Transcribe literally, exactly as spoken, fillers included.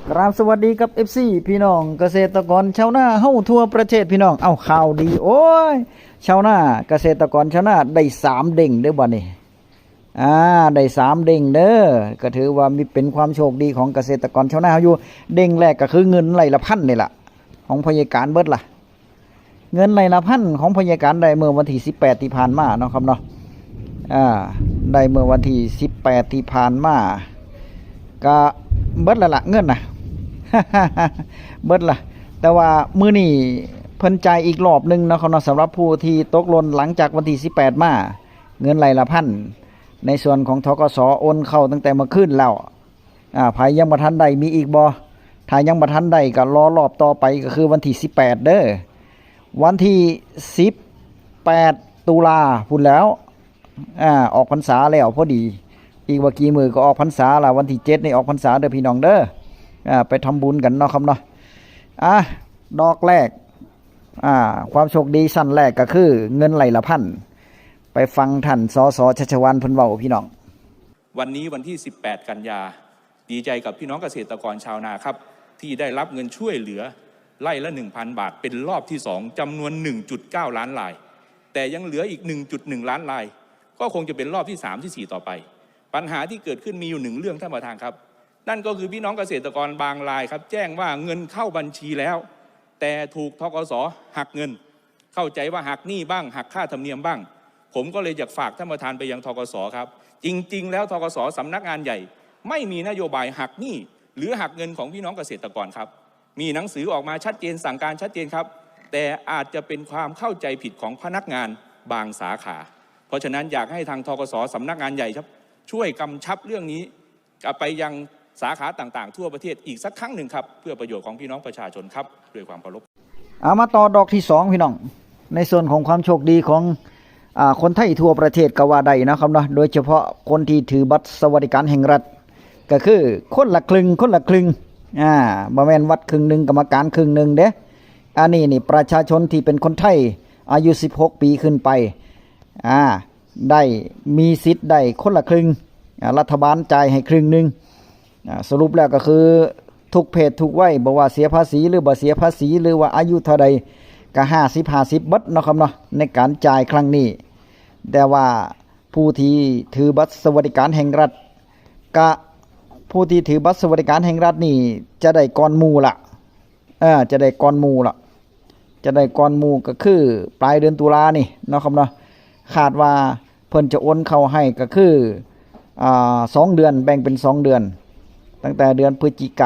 กราบสวัสดีครับ เอฟซี พี่น้องเกษตรกรชาวนาเฮาทั่วประเทศพี่น้อง เอ้า ข่าวดี โอ้ย ชาวนาเกษตรกรชาวนาได้สามเด้งเด้อบัดนี้ อ่า ได้สามเด้งเด้อ ก็ถือว่ามีเป็นความโชคดีของเกษตรกรชาวนาเฮาอยู่ เด้งแรกก็คือเงินไร่ละพันนี่ล่ะ ของพยาการเบิดล่ะ เงินไร่ละพันของพยาการได้เมื่อวันที่สิบแปดที่ผ่านมาเนาะครับเนาะ อ่า ได้เมื่อวันที่สิบแปดที่ผ่านมา ก็เบิดละละเงินนะ เบิดละ แต่ว่ามื้อนี้เพิ่นจ่ายอีกรอบหนึ่งเนาะครับเนาะ สำหรับผู้ที่ตกหล่นหลังจากวันที่สิบแปดมา เงินไร่ละพัน ในส่วนของ ธ.ก.ส. โอนเข้าตั้งแต่เมื่อคืนแล้ว อ่า ไผยังบ่ทันได้มีอีกบ่ ถ้ายังบ่ทันได้ก็รอรอบต่อไปก็คือวันที่สิบแปดเด้อ วันที่สิบแปดตุลาพุ้นแล้ว อ่า ออกพรรษาแล้วพอดี อีกว่ากี่มื้อก็ออกพรรษาละ วันที่เจ็ดนี่ออกพรรษาเด้อพี่น้องเด้อ อ่า ไปทำบุญกันเนาะครับเนาะ อ่ะ ดอกแรก อ่า ความโชคดีชั้นแรกก็คือเงินไร่ละพัน ไปฟังท่าน สส ชัชวาลเพิ่นเว้าพี่น้อง วันนี้วันที่ สิบแปด กันยา ดีใจกับพี่น้องเกษตรกรชาวนาครับ ที่ได้รับเงินช่วยเหลือไร่ละ หนึ่งพัน บาท เป็นรอบที่ สอง จำนวน หนึ่งจุดเก้า ล้านราย แต่ยังเหลืออีก หนึ่งจุดหนึ่ง ล้านราย ก็คงจะเป็นรอบที่ สาม ที่ สี่ ต่อไป ปัญหาที่เกิดขึ้นมีอยู่หนึ่งเรื่องท่านประธานครับ นั่นก็คือพี่น้องเกษตรกรบางรายครับ แจ้งว่าเงินเข้าบัญชีแล้ว แต่ถูก ธ.ก.ส. หักเงิน เข้าใจว่าหักหนี้บ้าง หักค่าธรรมเนียมบ้าง ผมก็เลยอยากฝากท่านประธานไปยัง ธ.ก.ส. ครับ จริง ๆ แล้ว ธ.ก.ส. สำนักงานใหญ่ ไม่มีนโยบายหักหนี้ หรือหักเงินของพี่น้องเกษตรกรครับ มีหนังสือออกมาชัดเจน สั่งการชัดเจนครับ แต่อาจจะเป็นความเข้าใจผิดของพนักงานบางสาขา เพราะฉะนั้นอยากให้ทาง ธ.ก.ส. สำนักงานใหญ่ครับ ช่วยกำชับเรื่องนี้ไปยังสาขาต่างๆ ทั่วประเทศอีกสักครั้งหนึ่งครับ เพื่อประโยชน์ของพี่น้องประชาชนครับ ด้วยความเคารพ เอามาต่อดอกที่สองพี่น้อง ในส่วนของความโชคดีของ อ่า คนไทยทั่วประเทศก็ว่าได้นะครับเนาะ โดยเฉพาะคนที่ถือบัตรสวัสดิการแห่งรัฐ ก็คือคนละครึ่ง คนละครึ่ง อ่า บ่แม่นวัดครึ่งหนึ่ง กรรมการครึ่งหนึ่งเด้ อันนี้นี่ประชาชนที่เป็นคนไทยอายุ สิบหก ปีขึ้นไป อ่า ได้มีสิทธิ์ได้คนละครึ่ง อ่า รัฐบาลจ่ายให้ครึ่งหนึ่ง อ่า สรุปแล้วก็คือทุกเพศทุกวัย บ่ว่าเสียภาษีหรือบ่เสียภาษี หรือว่าอายุเท่าใด ก็ ห้าสิบ ห้าสิบ เบิดเนาะครับเนาะ ในการจ่ายครั้งนี้ แต่ว่าผู้ที่ถือบัตรสวัสดิการแห่งรัฐ กะผู้ที่ถือบัตรสวัสดิการแห่งรัฐนี่จะได้ก่อนหมู่ละ เออ จะได้ก่อนหมู่ละ จะได้ก่อนหมู่ก็คือปลายเดือนตุลานี่เนาะครับเนาะ คาดว่าเพิ่นจะโอนเข้าให้ก็คือ อ่า สองเดือน แบ่งเป็นสองเดือน ตั้งแต่เดือนพฤศจิกา